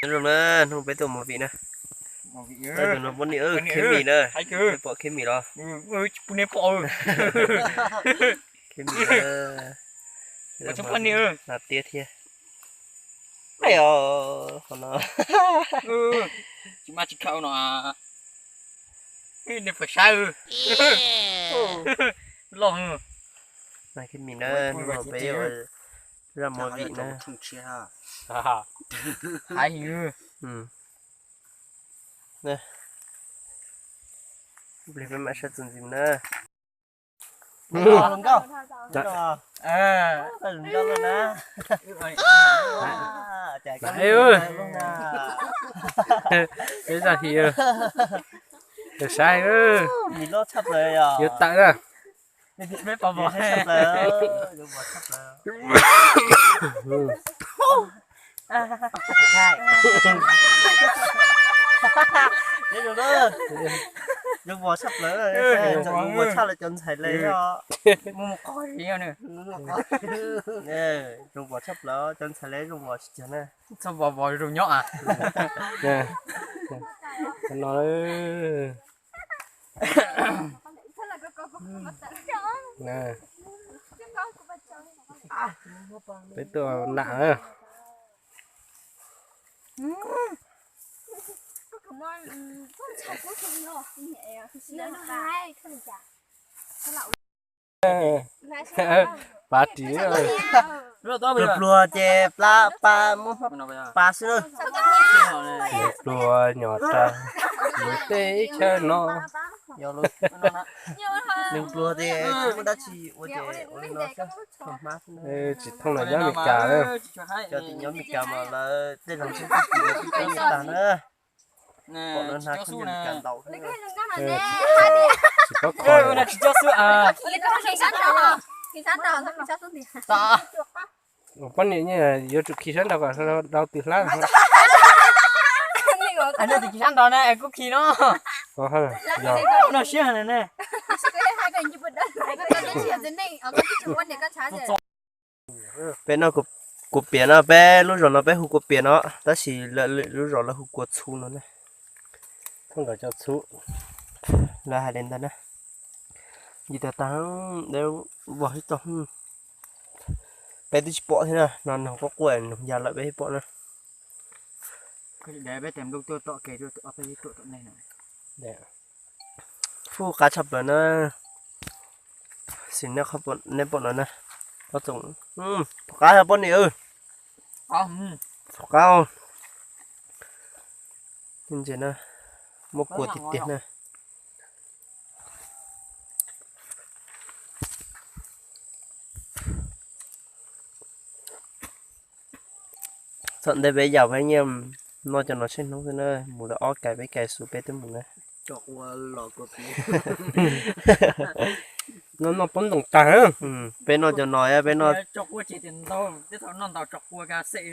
Zoo na, hnub peb tuaj mus vim na. Tus no poj niam khib mis na. Peb pom khib mis los. Khib mis na. Hnav tiab thiab. Qhov no. Khib mis na, hnub no peb zaj movie na. Peb mam saib txuas ntxiv na. Peb zaj hi, saib, yuav tawm na. Zoo vos tshaj plaws, zoo vos tshaj lawv cov ntxhais le os. Zoo vos tshaj plaws, cov ntxhais le zoo vos tsis cag na. Txhob vos vos zoo nyob a. No. Peb tuaj nam. Pav ris. Pluag pluag ces plab pa muab pa xwb na. Pluag pluag nyob rau lub teb chaws no. Pluag pluag ces tsis muaj dab tsi ua ces ua li no xwb. Tsis thooj los nyob Amelikas na. Cov tim nyob Amelikas mas lawv tej laus tsis tau tag na. Pom lawv hnav khaub ncaws Amelikas ntaus. Tsis paub kho. Poj niam yuav tsum khi sab nraud kom dau tw hlab. Sab nraud na kuj khi no. No siab heev ne. Peb no Kua Pias no, peb lub zos no peb hu Kua Pias no, tab sis lwm lub zos lawv hu Kua Txhu no na. Lawv hais li ntawd na. Yus tas tas, vos ib tog, peb twb tsis pom thiab na, no noog quaj quaj noog ya lawm peb tsis pom na. Fub qab tshaj plaws na. Xim nej pom no na, pom qab poj niam. Pom qab. Ntses na, muab kua tiag tiag na. Txog ntej peb yaum peb nyiaj noj cov no tsheej hnub xwb na, mus lawm ob kais peb kais xus peb twb mus na. No noj pob ntoos tag. Peb noj cov no, peb noj. Tso quaj tsis tias ntau, tej thaum noj ntau tso quaj ka xej.